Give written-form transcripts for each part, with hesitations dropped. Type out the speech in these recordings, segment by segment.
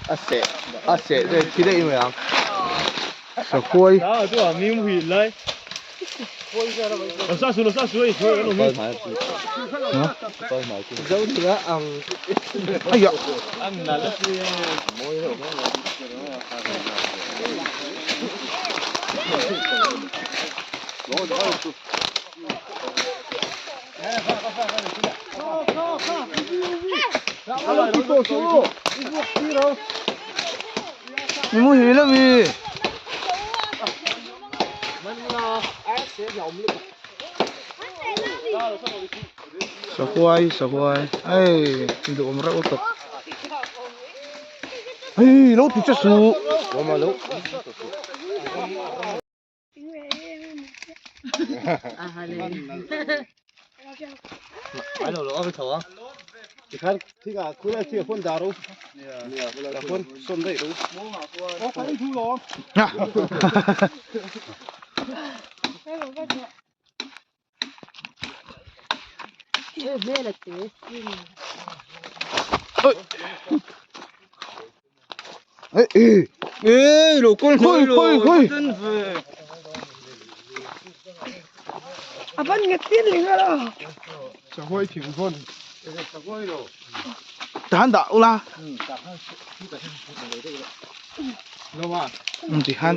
A seh a seh te thi daih mai ang sahuai aiah Mi muhil ami sahuai sahuai hei duhawm reuh lutuk hei lo ti che suh. Tahan dah ula tihan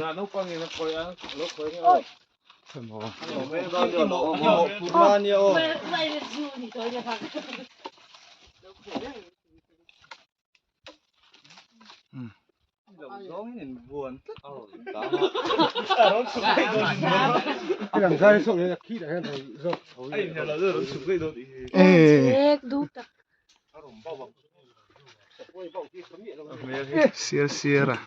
Siar siar a.